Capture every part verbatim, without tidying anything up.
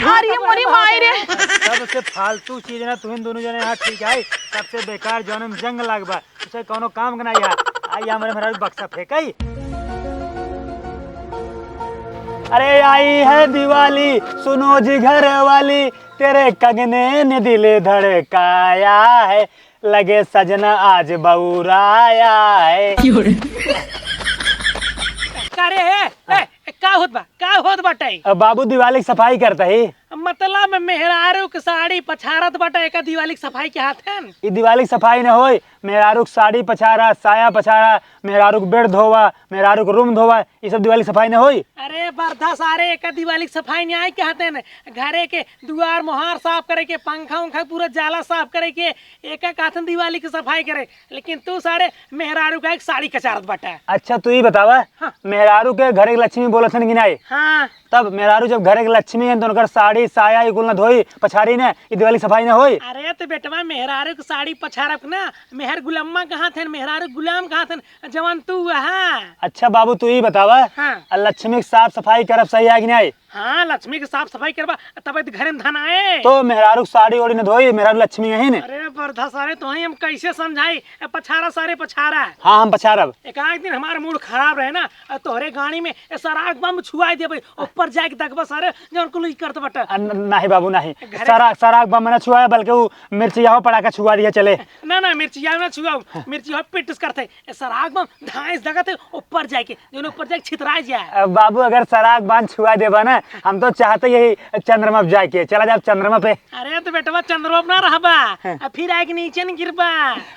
अरे मोरी माई रे। सबसे फालतू चीज ना तुहिन दोनों जने यहाँ ठीक है, सबसे बेकार जौन में जंग लाग बा, उसे कौनो काम के ना यार। आई हमरे मेहरारू बक्सा फेंकई। अरे आई है दिवाली, सुनो जी घर वाली, तेरे कंगने ने दिल धड़काया है, लगे सजना आज बउराया है। क्यों रे? का रे, ए, ए, का होत बा? का होत बाटे? अब बाबू दिवाली की सफाई करता ही। मतलब मेहरारू के साड़ी पछारत बाटे, एका दिवाली की सफाई के हाथ है? ई दिवाली की सफाई न होई, मेहरारू के साड़ी पछारा, साया पछारा, मेहरारू के बेड धोवा, मेहरारू के रूम धोवा, ई सब दिवाली की सफाई न होई? अरे बरधा सारे, एका दिवाली की सफाई न आई कहते न, घरे के दुआर मोहार साफ करे के, पंखा उंखा पूरा जाला साफ करे के, एका कहते न दिवाली की सफाई करे। लेकिन तू सारे मेहरारू का एक साड़ी कचारत बाटा। अच्छा, तू ई बतावा, हाँ। मेहरारू के घरे के लक्ष्मी बोलत हन कि नाई? हाँ। तब मेहरारू जब घरे के लक्ष्मी हन, तो उनकर साड़ी, साया, ई कुल न धोई, पछारी न, ई दिवाली सफाई न होई? अरे, तो बेटवा, मेहरारू के साड़ी पछारब ना, मेहर गुलम्मा कहाँ थे, मेहरारू गुलाम कहाँ थे, जवन तू वहाँ। अच्छा बाबू, तू ई बतावा, हाँ। आ लक्ष्मी के साफ सफाई करब सही है कि नाई? हाँ, लक्ष्मी के साफ सफाई करबा, तब तो घरे में धन आए। तो मेहरारू के साड़ी ओड़ी न धोई, मेहरारू लक्ष्मी यही ने। अरे बरधा सारे, तोहई हम कैसे समझाई? ए, पछारा सारे, पछारा। हाँ, हम पछारब। एक आध दिन हमार मूड खराब रहे ना, आ तोहरे गाड़ी में ए सराग बम छुआई देबे, ऊपर जाके देखबा सारे, जौन कुल ई करत बाटे। आ, न-, नाही बाबू, नाही। घरे सराग, सराग बम न छुआए, बल्कि उ मिर्चिया हो पड़ाका छुआ दिया चले। ना, ना, मिर्चिया ना छुआओ, मिर्चिया हो पिटस करते। ए सराग बम धांस दगत है, ऊपर जाके, जौन ऊपर जाके छितरा जाए। अब बाबू, अगर सराग बांध छुआ देबा ना, हम तो चाहते यही चंद्रमा पे जाके, चला जाब चंद्रमा पे। अरे तो बेटवा, चंद्रमा पे ना रहबा, हाँ। आ फिर आके नीचे न गिरबा।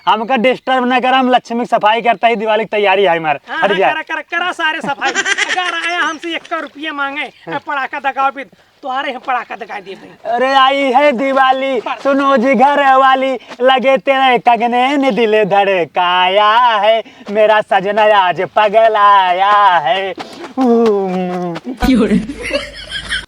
हमका disturb न करा, हम लक्ष्मी की सफाई करता ही, दिवाली की तैयारी है हमार। हाँ, हट हाँ, जा। करा, करा, करा सारे सफाई। अगर आया हमसे एक रुपया मांगे, हाँ। आ पड़ाका दगाओ भी, तोहरे हम पड़ाका दगाई देबे। अरे आई है दिवाली, सुनो जी घर वाली, लगे तेरे कंगने ने दिल धड़काया है, मेरा सजना आज पगलाया है। उम्म। क्यों रे?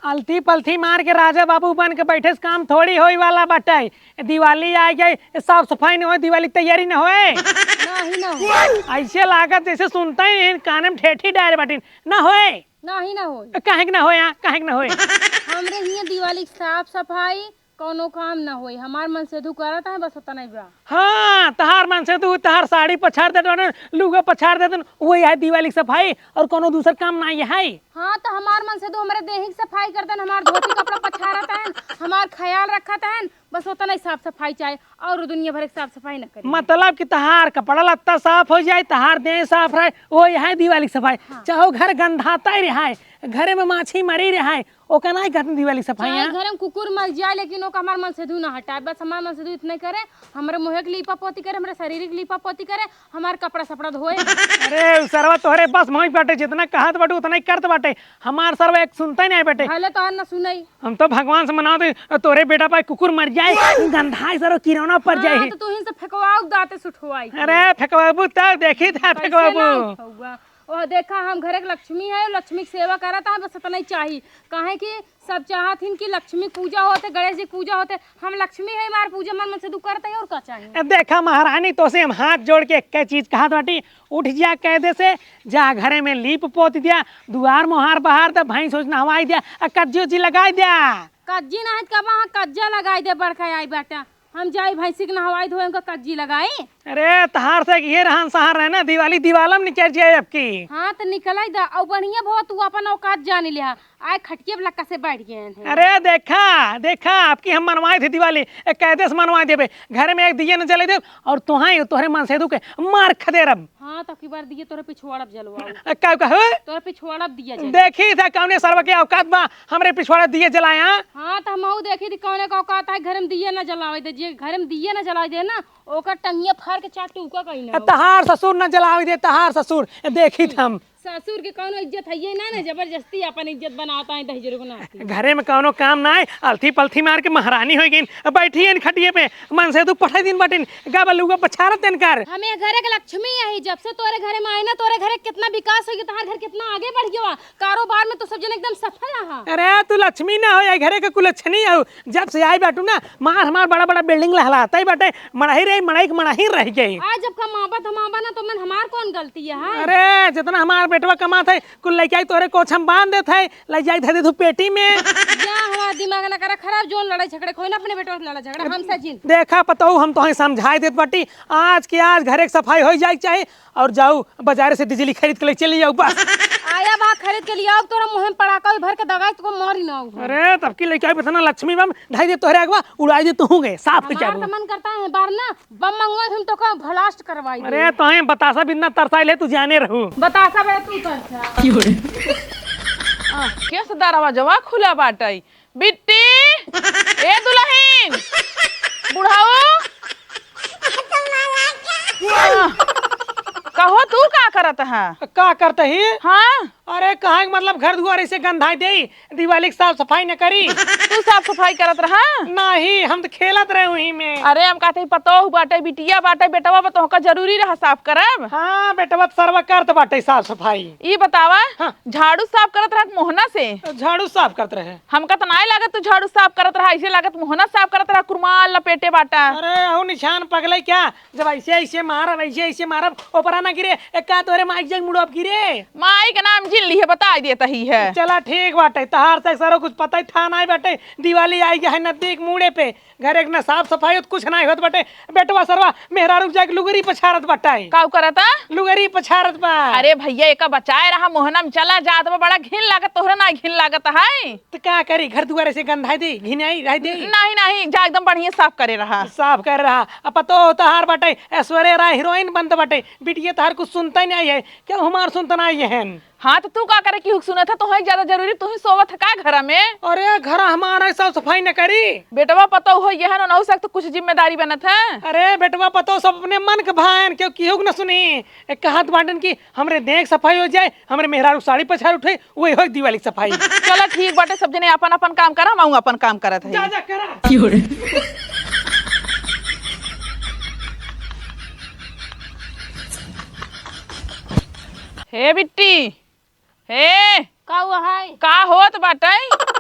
अलथी पलथी मार के राजा बाबू बन के बैठे से काम थोड़ी होई वाला बाटे। दिवाली आ गई, साफ सफाई न होए, दिवाली की तैयारी न होए। नाही, ना होए। ऐसे लागत जैसे सुनता ही नहीं, काने में ठेठी डारे बाटिन, ना होए। नाही, ना होए। काहे के ना होए, हाँ? काहे के ना होए? हमरे हियाँ दिवाली की साफ सफाई कौनो काम ना होई, हमार मनसेधू करत है, बस उतना ही बा। हाँ, तहार मनसेधू, तहार साड़ी पछार देत बाने, लुगा पछार देत बाने, वही है दिवाली की सफाई, और कौनो दूसर काम नाई है। हाँ, तो हमार मनसेधू हमरे देही की सफाई करत हैं, हमार धोती कपड़ा पछारत हैं, हमार ख्याल रखत हैं, बस उतना ही साफ सफाई चाहे, और दुनिया भर की साफ सफाई न करी। मतलब कि तहार कपड़ा लत्ता साफ हो जाए, तहार देह साफ रहे, वही है दिवाली की सफाई। हाँ। चाहो घर गंधाता ही रहे, घरे में माछी मरी रहे, ओका नाई कहत दिवाली सफाई चाहे है। घर में कुकुर मर जाए, लेकिन ओका हमार मनसेधू ना हटाए। बस हमार मनसेधू इतने करे, हमरे मुँहे के लीपा पोती करे, हमरे शरीर के लीपा पोती करे, हमार कपड़ा सपड़ा धोए। अरे, उ सरवा तोहरे बस में ही बाटे, जितना कहत बाटे, उतना ही करत बाटे। हमार सरवा एक सुनता ही नहीं बाटे। भले तोहर ना सुनई। हम तो भगवान से मनाओ दे, तोहरे बेटा पाए कुकुर मर जाए, गंधाई सरो किरौना पर जाए। हाँ, तो तू ही से फेंकवाऊ दाते से उठवाई। अरे, फेंकवाबू तब देखी था, कैसे फेंकवाबू। ना उठौआ? ओह, देखा, हम घरे के लक्ष्मी है, लक्ष्मी की सेवा करत है, बस इतना ही चाही। काहे कि सब चाहत हिन कि लक्ष्मी पूजा होते, गणेश जी पूजा होते, हम लक्ष्मी है, हमार पूजा मन मन से तू करत है, और का चाही? ए, देखा महारानी, तोसे हम हाथ जोड़ के एक चीज कहत बाटी, उठ जा कायदे से, जा घरे में लीप पोत दिया, दुआर मोहार बहार दे, भैंस उस नहवाई दिया, आ कज्जी उज्जी लगाई दिया। कज्जी नहीं तो कबा, हाँ, कज्जा लगाई दे, बड़का आई बेटा। हम जाई भैंसी के नहवाई धोए, उनका कज्जी लगाई। अरे, तहार से ये रहन सहन रहे ना, दिवाली दिवालम निकल जाए अबकी। हाँ, तो निकलाई दा। और बढ़िया बहुत तू अपन औकात जान लिया। आए खटिया पे लक्का से बैठ गए हैं। अरे, देखा, देखा, अबकी हम मनवाए थे दिवाली, ए, कायदे से मनवाए देबे। घर में एक दिया न जले देब, और तोहाई, तोहरे मनसेधू के मार खदेरब। हाँ, तो की बार दिए तोरे पिछवाड़ब जलवाऊ। ए, का कहो? तोरे पिछवाड़ब दिया जले। देखी था कौने सरवा के औकात बा, हमरे पिछवाड़ा दिए जलाए, हाँ? हाँ, तो हमहू देखी थी कौने का औकात है, घर में दिए न जलावे दे। जे घर में दिए न जलावे दे ना, ओकर टंगिया फाड़ के चार टुका कहीं ना ए, हो। तहार ससुर न जलावे दे, तहार ससुर। ए, देखी था हम। ससुर के कौनो इज्जत है ये ना, ना जबरदस्ती अपन इज्जत बनाता है दहेजरू के नाती। घरे में कौनो काम ना है, अलथी पलथी मार के महारानी हो गई। बैठी है खटिए पे, मनसेधू पठाई दिन बाटिन, गाबा लुगा पछारत देन कर। हमें घरे के लक्ष्मी यही, जब से तोरे घरे में आई ना, तोरे घरे कितना विकास हो गया, तहार घर कितना आगे बढ़ गया, कारोबार में तो सब जन एकदम सफल रहा। अरे तू लक्ष्मी ना हो, ये घरे के कुलक्षणी हो। जब से आई बाटू ना, मार हमार बड़ा बड़ा बिल्डिंग लहलाता ही बाटे, मड़ाही रही, मड़ाही के मड़ाही रह गई। आज जब कमाबा धमाबा ना, तो मन हमार कौन गलती है, हाँ? अरे जितना हमार बेटवा कमात है, कुल लेके आई तोरे कोछ हम बांध देत है, ले जाई धर दे तू पेटी में। जा हमार दिमाग ना करा खराब, जोन लड़ाई झगड़े खोई ना अपने बेटवा से लड़ा झगड़ा, हमसे जिन। देखा पतोहू, हम तोहई समझाई देत बाटी, आज के आज घरे के सफाई होइ जाए के चाही, और जाऊ बाजारे से बिजली खरीद के ले चली आऊ बस। आया बा खरीद के लियाऊ, तोरा मुँह में पड़ाका भर के दगाई, तुको मारी ना आऊ। अरे तब की लेके आई बस ना लक्ष्मी बम, ढाई दे तोहरे अगवा, उड़ाई दे तू गए, साफ हो हमार जाबू। तो मन करता है बार ना बम मंगवाई, हम तो का blast करवाई दे। अरे तोहे बतासा बिना तरसाई ले, तू जाने रहू। बतासा बे तू तरसा। की हो रे? आ, केस दरवाजवा खुला बाटई। बिट्टी, ए दुलहिन, बुढ़ऊ। आ, कहो तू का करत है? का करत ही? हाँ। अरे कहाँ के मतलब घर दुआर ऐसे गंधाई देई, दिवाली के साफ सफाई न करी। तू साफ सफाई करत रहा? नाही, हम तो खेलत रहे वहीं में। अरे हम कहते ही पतोह बाटे, बिटिया बाटे, बेटवा बा, तोहका जरूरी रहा साफ करब? हाँ, बेटवा तो सरवा करत बाटे साफ सफाई। ई बतावा, हाँ। झाड़ू साफ करत रहा कि मोहना से? झाड़ू साफ करत रहे। हमका तो नाय लागत तू झाड़ू साफ करत रहा, ऐसे लागत मोहना साफ करत रहा, कुरमाल लपेटे बाटा। अरे अहू निशान पगले क्या, जब ऐसे ऐसे मारब, ऐसे ऐसे मारब, ओपरा ना गिरे, एक का तोरे माइक जंग मुड़ब गिरे। माई के नाम जिन लिहे, बताई देत ही है। चला ठीक बाटे, तहार से सरो कुछ पता ही था नाय बाटे, दिवाली आई है नजदीक मुड़े पे, घर एक ना साफ सफाई होत, कुछ नाय होत बाटे, बेटवा सरवा मेहरारू जाके लुगरी पछारत बाटे। काऊ करता? लुगरी पछारत बा। अरे भैया, एका बचाए रहा, मोहना में चला जात बा, बड़ा घिन लागत, तोहरा ना घिन लागत है? त का करी, घर दुआरे से गंधाई दे, घिनाई रह दे। नहीं, नहीं, जा एकदम बढ़िया साफ करे रहा। साफ करे रहा। अब पतो तहार बाटे, ऐश्वर्या राय हीरोइन बनत बाटे, बिटिया तहार कुछ सुनता ही नहीं है, क्या हमार सुनता नहीं है? हाँ, तो तू का करे कि हुक सुनत है, तोहे ज्यादा जरूरी, तू ही सोवत है का घरा में? अरे, घरा हमारा साफ सफाई न करी। बेटवा पतो हो ये है ना, नौ से तो कुछ जिम्मेदारी बनत है। अरे, बेटवा पतो सब अपने मन के भान, क्यों किहुक न सुनी। एक कहत बाटन कि हमरे देह के सफाई हो जाए, हमरे मेहरारू साड़ी पछाड़ उठे, वही होई दिवाली के सफाई। चलो ठीक बाटे, सब जने अपन अपन काम करा, हम अपन काम करत है। जा, जा, करा। की हो रे? हे बिट्टी, हे। का हुआ है? का होत बाटे?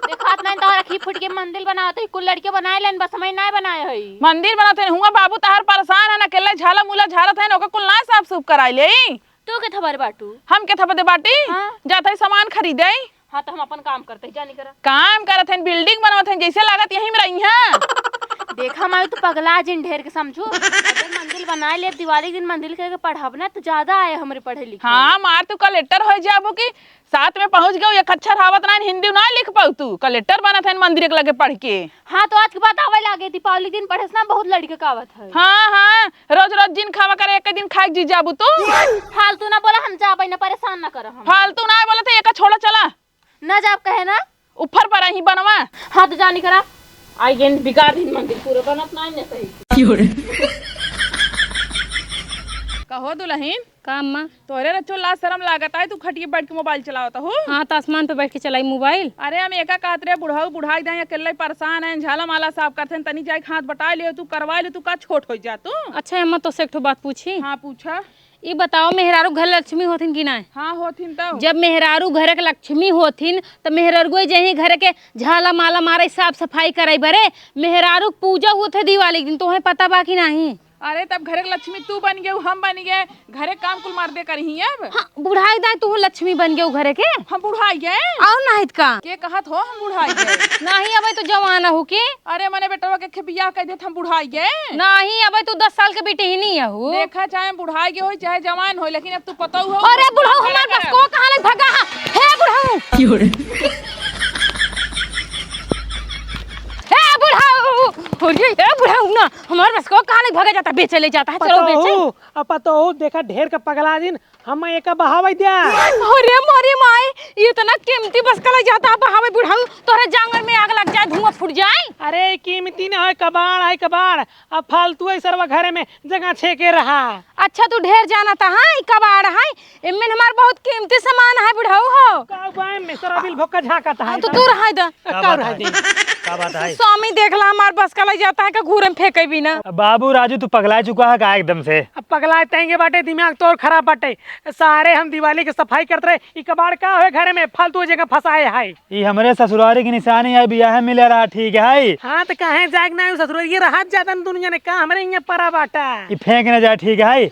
देखात नहीं, तोहरा खी फूट के मंदिर बनावत है, कुल लड़के बनाए लेन, बस हमें नहीं बनाए है। मंदिर बनाते हैं, हुआ बाबू तहार परेशान है, अकेले झाला मूला झालत है, ओकर कुल ना साफ सूफ कराई ले। तू के थबर बाटू? हम के थबर दे बाटी? हाँ। जात है सामान खरीदे। हाँ, तो हम अपन काम करते ही जानी करा। काम करत हन, building बनवत हन, जैसे लागत यहीं में रही हैं। देखा माई, तू पगला जिन ढेर के समझू। अगर मंदिर बनाए ले, दिवाली के दिन मंदिर के, के पढ़ब ना, तू ज्यादा आए हमरे पढ़े लिखे। हाँ, मार तू कलेक्टर हो जाबू कि साथ में पहुँच गयो, एक अक्षर आवत ना, हिंदी ना लिख पाऊ तू। कलेक्टर बनत हन मंदिर के लगे पढ़ के। हाँ, तो आज के बाद आवे लागे, दीपावली दिन पढ़े से ना बहुत लड़के का आवत है। हाँ, हाँ, रोज रोज जिन खावा करे, एक दिन खाए जी जाबू तू। फालतू ना बोला, हम जाबे ना, परेशान ना कर हम। फालतू ना बोला तो एक छोड़ा चला। ना जाब कहे ना। ऊपर पर ही बनवा। हाँ, तो जानी करा। आई गेंद बिगाड़ दिन मंदिर पूरा बनत ना, ना सही। की हो रे? कहो दुलहिन, का अम्मा? तोहरे रचो लाज शरम लागत है, तू खटिए बैठ के मोबाइल चलावत हो। हाँ, तो आसमान पे बैठ के चलाई मोबाइल। अरे, हम एका कहत रहे, बुढ़ऊ बुढ़ाई दाई अकेले परेशान है, झाला माला साफ करते हैं, तनी जाए के हाथ बटाई लियो, तू करवाई लियो, तू का छोट हो जा तू? अच्छा अम्मा, तो से एक ठो बात पूछी? हाँ, पूछा। ई बताओ, मेहरारू घर लक्ष्मी होथिन कि नाय? हाँ, होथिन तो। जब मेहरारू घर के लक्ष्मी होथिन, तो मेहरारू जही घर के झाला माला मारे, साफ सफाई करे बरे, मेहरारू के पूजा होत है दिवाली के दिन, तोहे पता बा कि नाही? अरे, तब घरे के लक्ष्मी तू बन गयू, हम बन गए, घरे काम कुल मर्दे करही अब। हाँ, बुढ़ाई दाई, तू लक्ष्मी बन गयू घरे के? हम बुढ़ाई गए? और नाहित का? के कहत हो हम बुढ़ाई गए? नाही, अबे तो जवान हो के। अरे, मने बेटवा के खे बियाह कर देत हम बुढ़ाई गए? नाही, अबे तू दस साल के बेटी ही नहीं हो। देखा, चाहे बुढ़ाई गए हो, चाहे जवान हो, लेकिन अब तू पतऊ हो। अरे बुढ़ऊ, हमार बस को कहाँ लग भगा है? हे बुढ़ऊ। की हो रे? हे बुढ़ऊ, अरे हे बुढ़ऊ ना, हमार बस को कहाँ लग भगा जाता, बेचे ले जाता है, चलो बेचे। पतोहू, अब पतोहू, देखा ढेर का पगला दिन, हम एका बहावे द्या। अरे मोरी माई, इतना कीमती बस का लग जाता है बहावे बुढ़ऊ, तोहरे जांगर में आग लग जाए, धुआं फूट जाए। अरे कीमती ना है, कबाड़ है कबाड़, अब फालतू है सरवा घरे में जगह छेके रहा। अच्छा तू ढेर जानत है, ई कबाड़ है, एमन हमार बहुत कीमती सामान है बुढ़ऊ हो। का बा एमे? सरवा बिल भोका झांकत है। हाँ, तो तू रहाई द। का का बात रहाई है? दे? का बात है? स्वामी देख ला, हमार बस का लग जाता है, का घूरे में फेंके भी ना। अब बाबू राजू, तू पगला चुका है का एकदम से? अब पगला तेंगे बाटे, दिमाग तोर खराब बाटे। सारे हम दिवाली के सफाई करत रहे, ई कबाड़ का होए घरे में फालतू जगह फंसाए है। ई हमरे ससुरारी की निशानी है, बियाह मिले रहा, ठीक है। हाँ, तो काहे जाग ना ससुरारी, ये रहा ज्यादा न दुनिया ने का हमरे यहाँ परा बाटा। ई फेंक न जाए, ठीक है।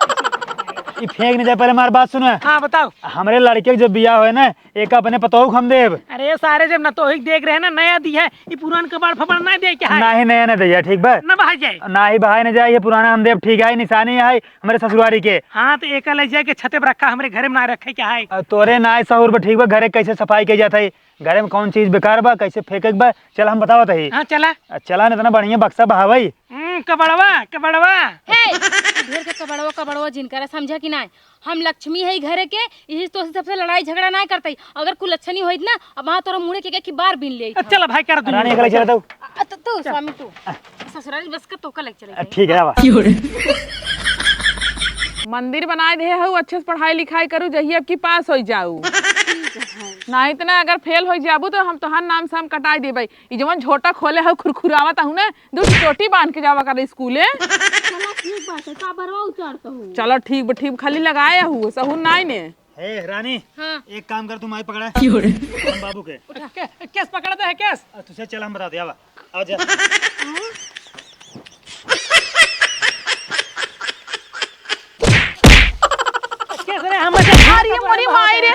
फेंक नहीं दे, पहले हमार बात सुनो। हाँ, बताओ। हमरे लड़के के जब बियाह होए ना, एक अपने पतोह के हम देब। अरे सारे, जब नतोही के देख रहे ना, नया दिया है, ये पुरान कबाड़ फबाड़ ना दे क्या है? नाही, नया ना दिया, ठीक बा? ना बहाय जाए। नाही बहाय ना जाए, ये पुराना हम देब, ठीक है, निशानी है हमरे ससुरारी के। हाँ, तो एका ले जाए के छते पर रखा, हमरे घरे में ना रखे क्या है? अ, तोरे ना सहूर बा, ठीक बा, घरे कैसे सफाई के जात है, घरे में कौन चीज बेकार बा, कैसे फेंके के बा, चल हम बतावत हई। हाँ, चला। अ, चला न, इतना बढ़िया बक्सा बहावई। हम्म, कबड़वा, कबड़वा। हे, ढेर के कबड़वा, कबड़वा जिन करे, समझा कि नाय? हम लक्ष्मी है घरे के, यही तो सबसे लड़ाई झगड़ा नाय करते। अगर कुल लक्षणी होइत ना, अब वहाँ तोरा मुड़े के, के की बार बीन ले। चल भाई, कर दूँ। रानी, एकला चला दो। अ, तू, तू, स्वामी, तू। ससुराल बस का तोका लग चले अ, जाए। ठीक है, आवा। मंदिर बनाए दे हऊ, अच्छे से पढ़ाई लिखाई करू, जहिए अब की पास हो जाऊ। ठीक है। नाहीं त ना, अगर फेल हो जाबू तो हम तोहार नाम से हम कटाई देबै। ई जवन झोटा खोले हऊ, खुरखुरावत हऊ ना, दू ठो चोटी बांध के जावा कर स्कूले। चला ठीक बात है, का बरवा उचार तो हूँ। चलो ठीक बा, ठीक, खाली लगाए हऊ, सहूर नाई ने। हे रानी, हाँ। एक काम कर, तू माई पकड़ा। क्यों रे? हम बाबू के। उठा। के-, केस पकड़ा तो है, केस। आ, तुझे चल, हम बता दे, आवा। आवा जा। केस रे, हम अरे मोरी माई रे।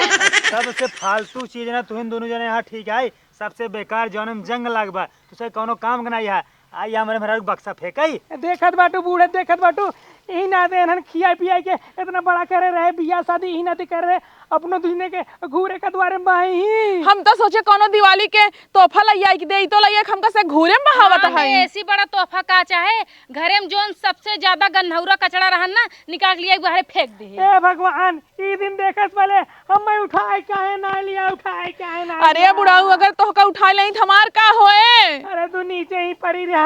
सबसे फालतू चीज ना, तुहिन दोनों जने यहाँ ठीक है, सबसे बेकार जौन में जंग लागबा, तुझे कौनो काम के नहीं है। आई हमरे मेहरारू के बक्सा फेंकई। देखत बाटू बूढ़े, देखत बाटू, यही नाते इन्हन खियाई पियाई के इतना बड़ा करे रहे, बियाह शादी यही नाते करे रहे, अपनो दुजने के घूरे के द्वारे में बहाई ही। हम तो सोचे कौनो दिवाली के तोहफा लइया के देई, तो लइया के हमका से घूरे में बहावत हाँ, है। ऐसी बड़ा तोहफा का चाहे, घरे में जोन सबसे ज्यादा गन्हौरा कचड़ा रहन ना, निकाल के लिया बाहरे फेंक दे। ए भगवान, ई दिन देखस पहले हम मैं उठाए काहे ना लिया, उठाए काहे ना अरे लिया? बुढ़ऊ, अगर तोहका उठाए लेई त हमार का होए? अरे तू नीचे ही पड़ी रहा।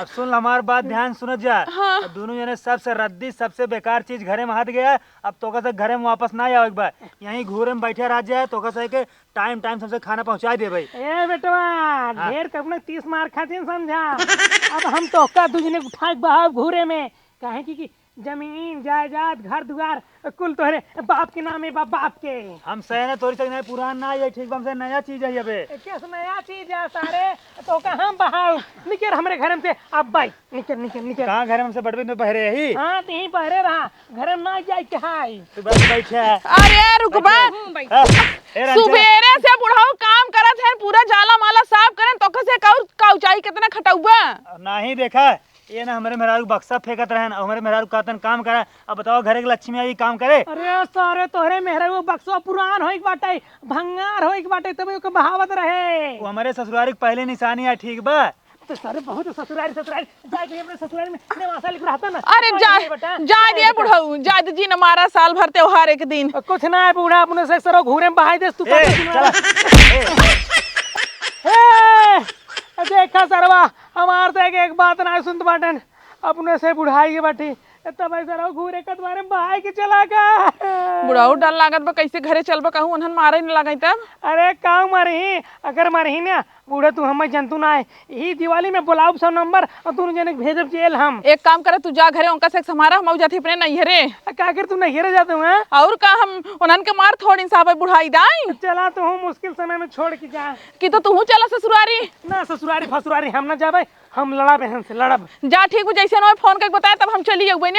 अब सुन ल हमार बात, ध्यान सुनत जा। हाँ। अब दोनों जने सबसे रद्दी, सबसे बेकार चीज घरे में हाथ गया, अब तोका से घरे में वापस ना आवे के बा, यहीं घूरे में बैठे रह जाए, तोका से के टाइम टाइम सबसे खाना पहुँचा देबै। ए बेटवा, हाँ। ढेर कपने तीस मार खातिर समझा। अब हम तोहका दू जने उठाए के बहाव घूरे में, काहे कि, कि जमीन, जायदाद, घर दुआर, कुल तोहरे बाप के नामे बा, बाप के। हम सयाने तोरी से नहीं पुरान ना है, ठीक बा, हमसे नया चीज है अबे। ए, केस नया चीज है सारे, तोहका हम बहाव, निकर हमरे घर में से, अब भाई, निकर, निकर, निकर। कहाँ घर में से बड़बे में बहरे ही? हाँ, तो यहीं बहरे रहा, घर में ना जाए के हाय। तू बस बैठ है। अरे रुकबा। बैठ। हूँ, बैठ। हाँ, ए रांझा। सुबेरे से बुढ़ऊ काम करत है, पूरा जाला माला साफ करन, तो कसे काउ, काउ चाही, कितना खटौबा? नहीं देखा, ये ना हमरे मेहरारू बक्सा फेंकत रहन, और हमरे मेहरारू कहतन काम करा। अब बताओ, घरे के लक्ष्मी आई काम करे? अरे सारे, तोहरे मेहरारू बक्सा पुरान होइक बाटे, भंगार होइक बाटे, तब ओके बहावत रहे। वो हमरे ससुरारी के पहले निशानी है, ठीक बा? तो सारे बहुत ससुरारी, ससुरारी, जाए के अपने ससुरारी में नेवासा लिख रहता ना। अरे तो जा, ये बेटा, जा अरे दिया बेटा। बुढ़ऊ, जा दे जी न मारा साल भर त्योहार एक दिन। कुछ ना है बूढ़ा, अपने से सरो घूरे में बहाई देस तू ए, काहे सुना चला। रहा? ए, ए, देखा सरवा, हमार तो एक, एक बात ना सुनत बाटन, अपने से बुढ़ाई के बाटी, तब ऐसा रहो घूरे के द्वारे में बहाई के चला का। बुढ़ऊ डर लागत बा, कैसे घरे चलबा, कहूँ उन्हन मारे न लगाई तब। अरे काऊ मरही, अगर मरही ना, बूढ़ा तू हमें जनतू ना है, यही दिवाली में बुलाउब सौ नंबर और दोनों जने के भेजब जेल हम। एक काम करे, तू जा घरे, उनका से समारा हम जाते अपने नैहरे। आ, का कर तू नैहरे जाते हुए? और का हम उन्हन के मार थोड़ी सा बुढ़ाई दाई? चला तो हूँ मुश्किल समय में छोड़ के जा। कि तो तू चला ससुरारी। ना ससुरारी फसुरारी हम ना जाबे, हम लड़ब एहन से, लड़ब। जा ठीक बा, जैसे उन्हें फोन करके बताए तब हम चली जाबे ने।